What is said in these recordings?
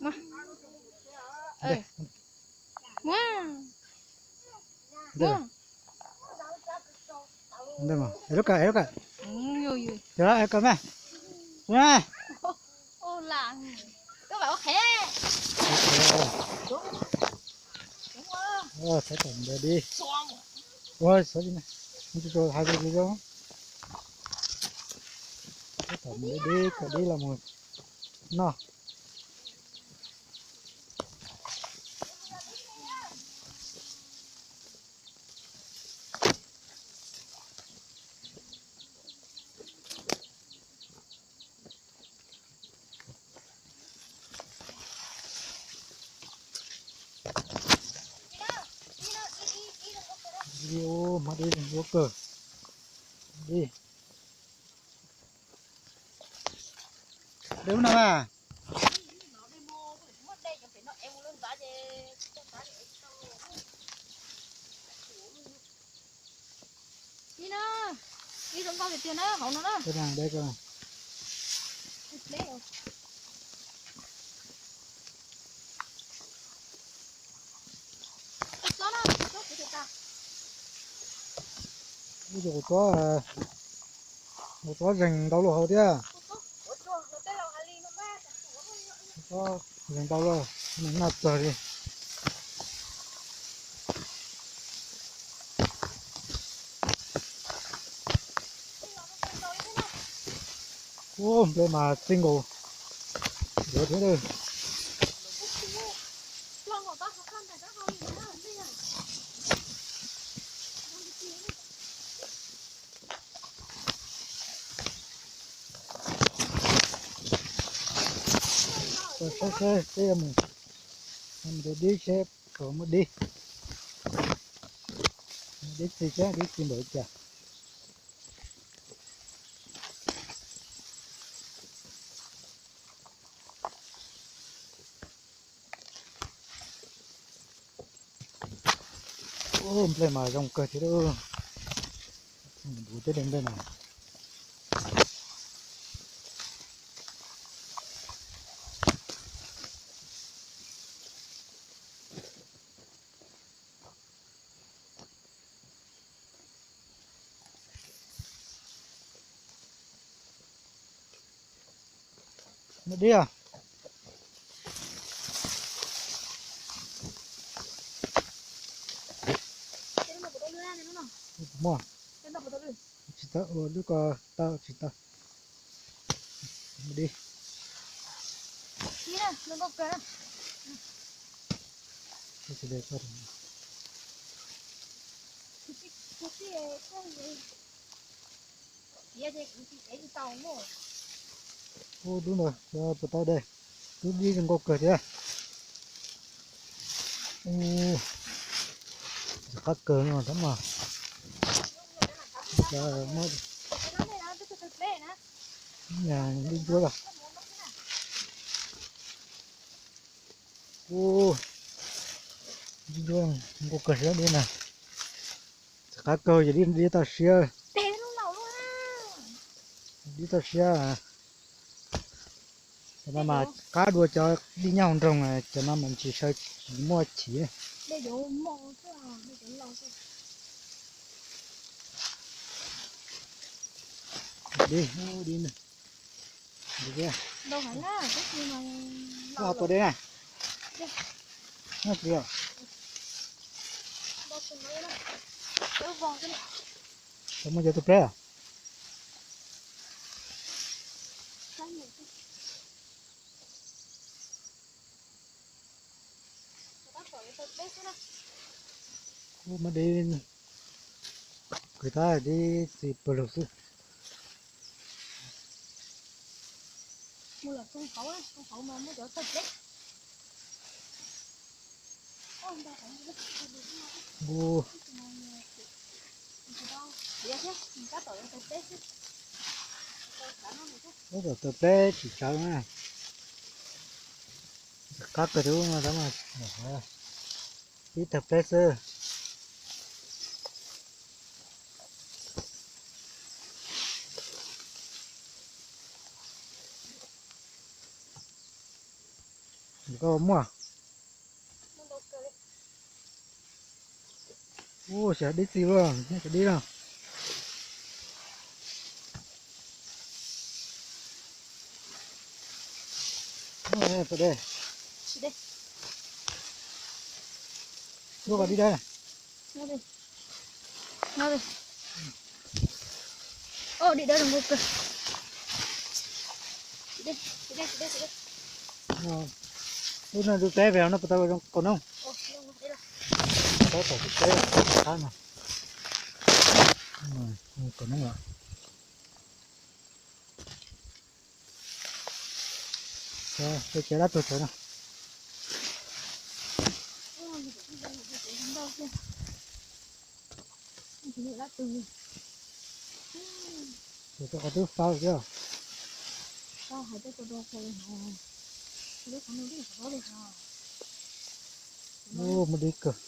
Muab. Muab. Muab. Ntej mas, es lub kawm, es lub kawm. Yog, es kawm mas. Txhob tom ntawd dib. Ua, txhob hais zoo zoo. Txhob tom ntawd dib, kawm dib los mus noj. Dib, ua dib zoo kawg. Dib, dib ub no mas. Ib no, ib zoo nkauj tiag tiag na, hauv no na. Ub, kuv txob, kuv txob zeeg ntau luaj hauv thiab. Txob zeeg ntau luaj, noj txog li. Ub, nplej mas txij nkaus yuav thiab. Saib saib peb yuav mus, mus dib seb puas muaj dib. Dib txiv thiab, dib txiv npaum li cas. Ub, nplej mas zoo kawg thiab lauj. Npuv teb li nplej mas. Muaj dib os. Muaj. Tsis tau ua lub ko tau tsis tau. Muaj dib. Ub, dub ntawd puas tau de, dub dib zoo nkauj kawg thiab. Ub, qab kawg no tab mas. Dib ncuab los. Ub, dib ncuab nkauj kawg thiab dib na. Qab kawg ces dib toj siab. Dib toj siab. Cov no mas qab dua cov dib nyob hauv nroog, cov no mas tsis sawv tsis muaj chim. Dib, dib na. Tua dib na. Muaj cov tus pleb. Ub, muaj dib, kwv tab dib txiv pawg lug xwb. Ub, ub, tawm pleb tsis tsawv na. Qab kawg tus ub no, ib tawg pleb xwb. Koj muaj. Ua xyov dib txiv luaj, nej cov dib no. Ua dib dawb. Lub no tus teb pem no puas tau zoo kaus noob? Teb tom tus teb qab no. Kaus noob lawm. Ces dab tuag tsawv no. Ces qhov twb fau thiab. Muaj dib kawg.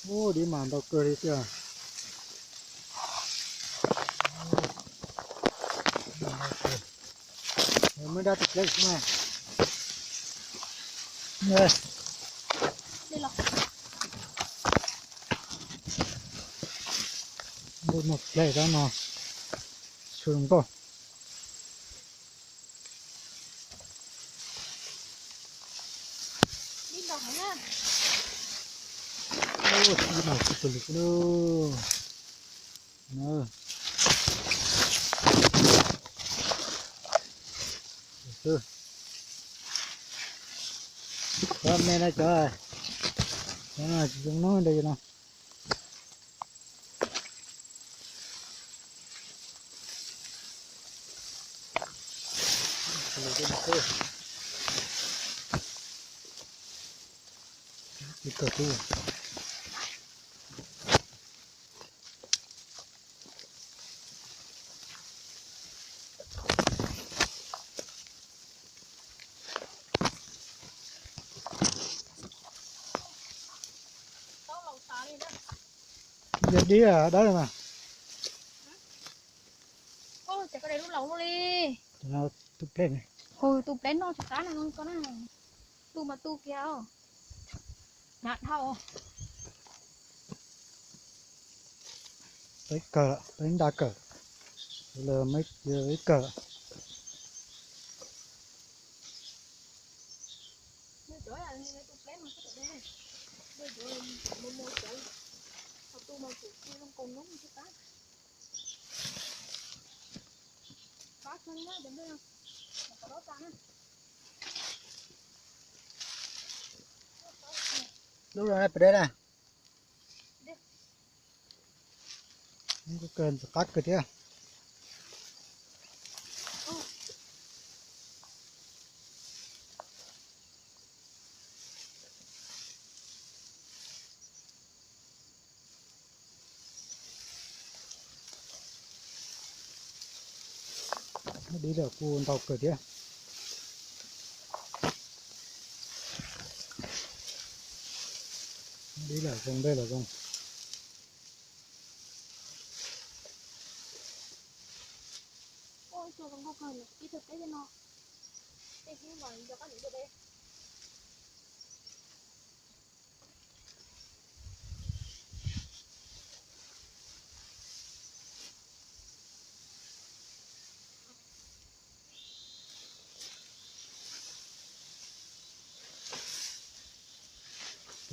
Ua dib mas ntau kawg li tiag. Muaj dab tus pleb xwb na. Npua muag pleb rau no. Su nkauj. Dib no tsis tus lwm lub. Cov me no cov, cov no tsis zoo nub ntawd no. Yog dib dawb mas. Tus pleb no tsis qab na, tu mas tu kiag. Hnav dhau. Peb kawg, peb nta kawg, lawv ib kawg. Lub no pem deb na. Qab kawg thiab. Dib lawm kuj ntau kawg thiab. Dib lawm zoo, dej lawm zoo.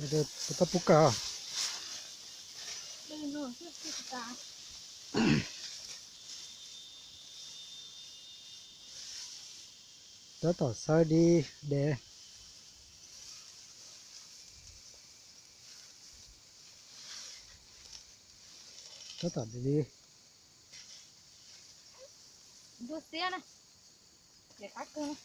Puas tau pub kawm? Tab tom xawb dib dev. Tab tom dib. Ntuj xiab na, qab kawg.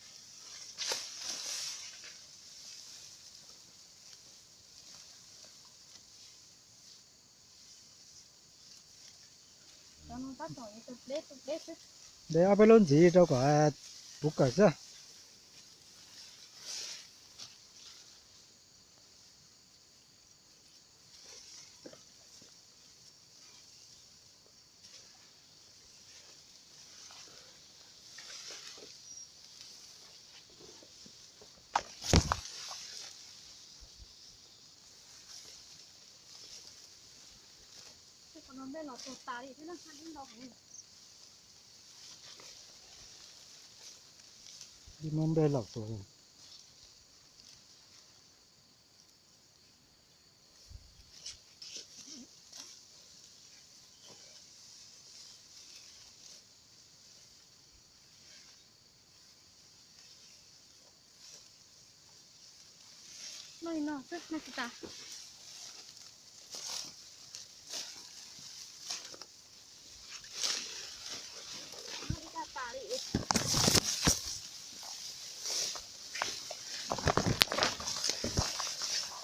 Cov no tab tom tus deb tus deb xwb. De ob peb lub ntxiv rau kom puv kawm xwb. Muab nplej laum tuag.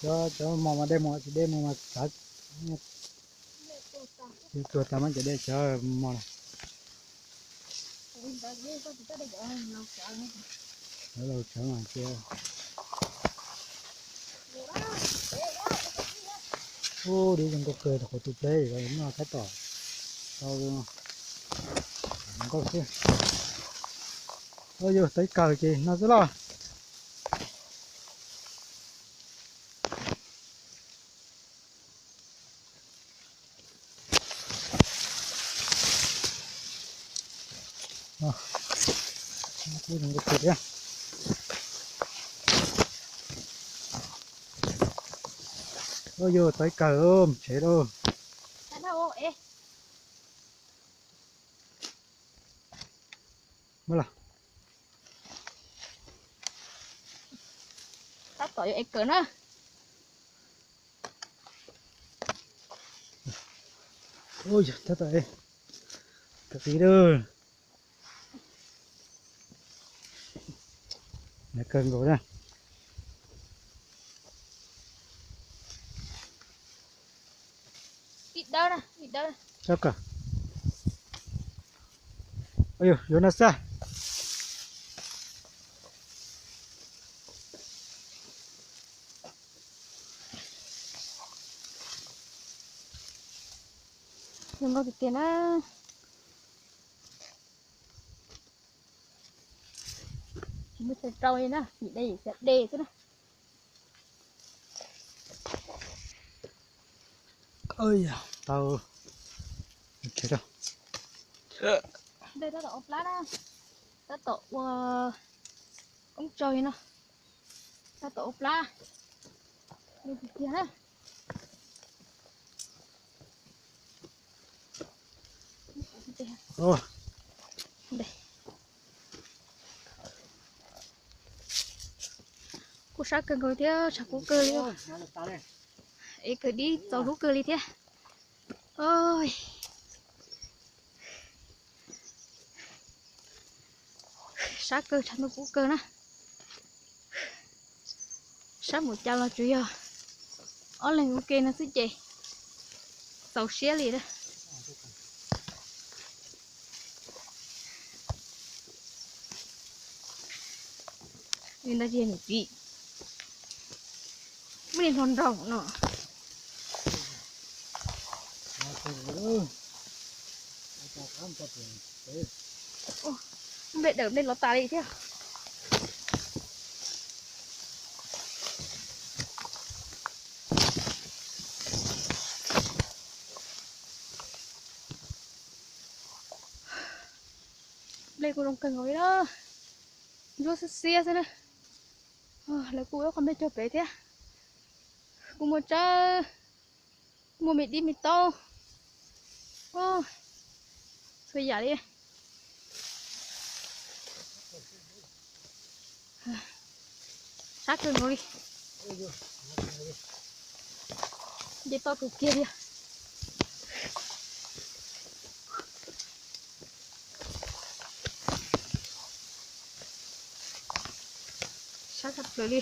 Cov, cov mos mas dej mos, tsis dej mos mas txav, tuag tas mas cov dej cov mos na. Cov laus tsawv mas cia. Ub, dib zoo nkauj kawg, qhov tus pleb noj tab tom tau nkauj xwb. Ua yus tau ib kawm ces no xwb los. Ua yus tau ib kawm mus tsev lauj. Muab los. Tab tom yuav ev kawm na. Tab tom ev kawm tid lauj. Kawg nkaus na. Ib dawb na, ib dawb. Yuav no xwb. Zoo nkauj tiag tiag na. Tsis muaj chaw rau li na, vim dej, vim xav dej xwb na. Tau. Dej tab tom ua plab na, tab tom ua koob tsaug li no, tab tom ua plab. Tiag tiag na. Kuj sab kawg nkaus thiab, tshav kub kawg li. Es kawg dib txaus hlub kawg li thiab. Sab kawg, tshav ntuj kub kawg na. Sab npaum cas los tsuas yog ob leeg ua ke no xwb ces txaus siab li na. Li ntawd ces niam txiv muab li hlo nraum no. Nplej dawm nplej los tas li thiab. Nplej kuj zoo kawg nkaus li na. Ntsuab xiab xiab xwb na. Lawv kuj ua qhov nplej cog pem thiab. Kuj muaj tsawb, muaj me dib me taub, txhua yam li. Sab kawg nkaus li. Nce toj tus kiag li. Sab tshaj plaws li.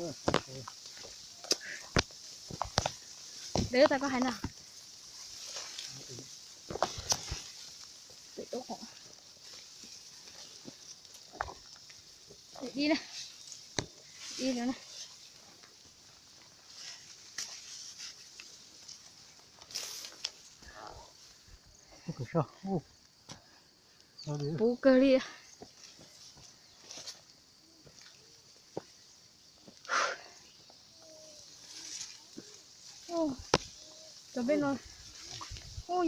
Deb tas koj hais na. Dib na. Dib no na. Puv kawg li. Cov nplej no,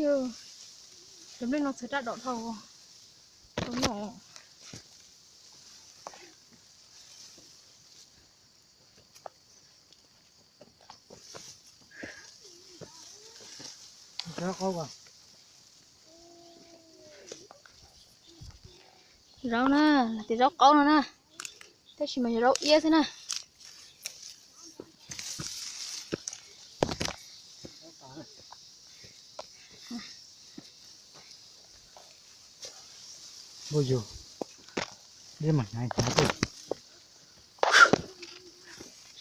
yog cov nplej no txhawv raj dom dhau. Zaub na, tias zaub qaub no na, tab sis mas yog zaub iab xwb na. Ua yug, dib mas hnyav hnyav tuaj,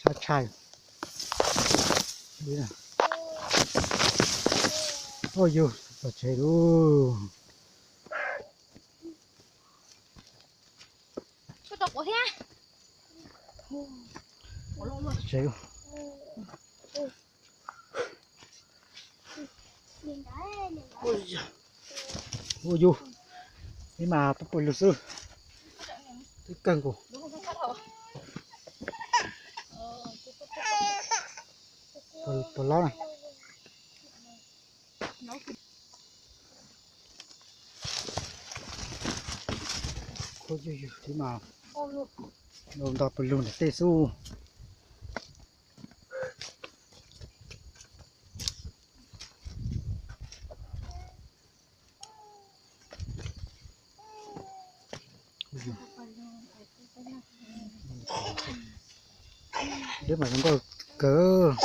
sab tshaj. Ua yug, txog tsev lauj. Tsev. Ua yug, ib mas pab pawg lug xwb, twb kawg nkaus. Pawg lob na. Ib mas nto pawg lug ntawm tej xwb. Dib mas zoo nkauj kawg.